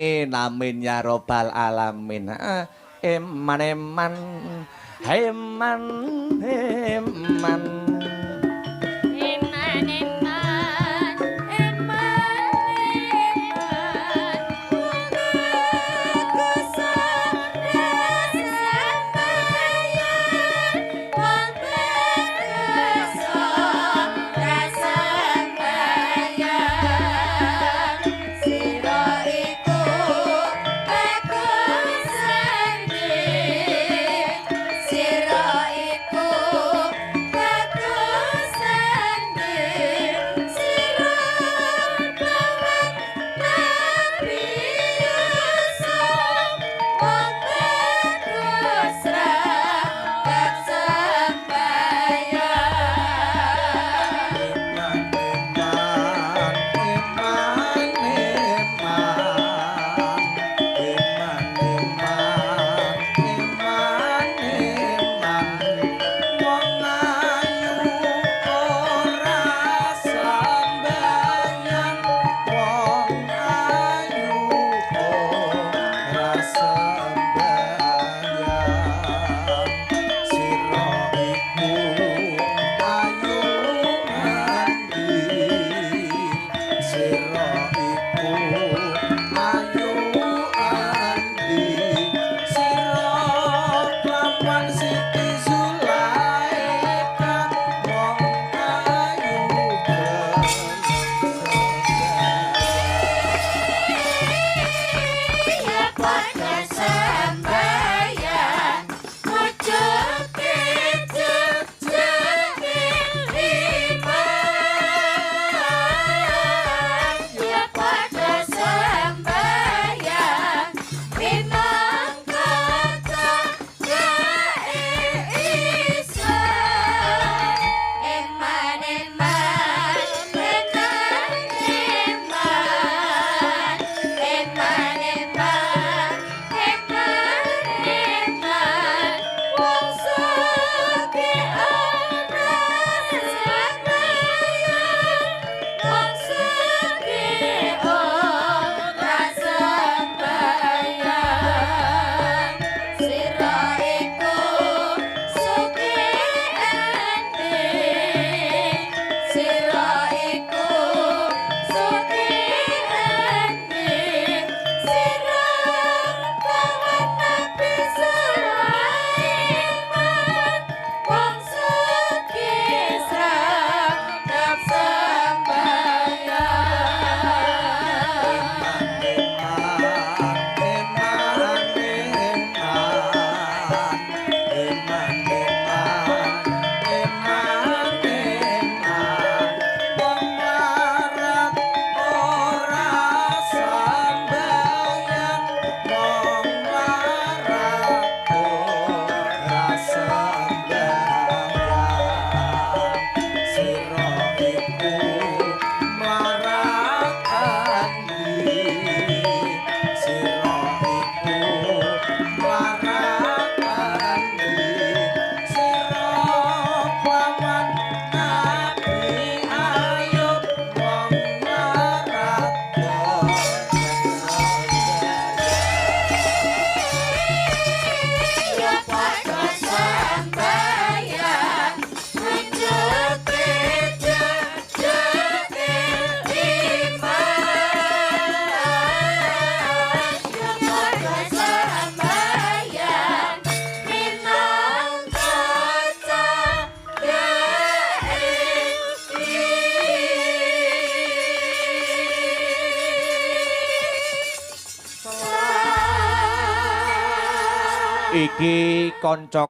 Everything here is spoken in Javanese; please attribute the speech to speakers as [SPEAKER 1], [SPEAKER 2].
[SPEAKER 1] Amin ya robbal alamin. Eman eman eman eman.
[SPEAKER 2] Eman eman eman eman wong bagus rasambayan, wong bagus rasambayan, sira iku bagus endi, sira iku bagus endi, sira lawan Nabi Yusuf, wong bagus ra sembahyang.
[SPEAKER 1] Eman eman eman eman eman eman eman, wong ayu ora sembahyang, wong ayu ora sembahyang, sira iku ayu endi, sira iku ayu endi, sira kelawan Siti Zulaikha, wong ayu gelem sembahyang.
[SPEAKER 2] Ya padha sembahyang, wujud iman. Ya padha sembahyang, minangka cedhake Islam. Eman eman eman eman eman eman eman eman, wong sugih ora sembahyang, wong sugih ora sembahyang, sira iku sugih endi, sira iku sugih endi, sira lawan Nabi Sulaiman, wong sugih sregep sembahyang.
[SPEAKER 1] Eman eman eman eman eman eman, wong mlarat ora sembahyang, wong mlarat ora sembahyang, sira iku mlarat endi, sira iku mlarat endi, sira kelawan Nabi Ayub, wong mlarat gelem sembahyang.
[SPEAKER 2] Ya padha sembahyang, wujud iman. Ya padha sembahyang, minangka cedhake.
[SPEAKER 1] Iki kanca.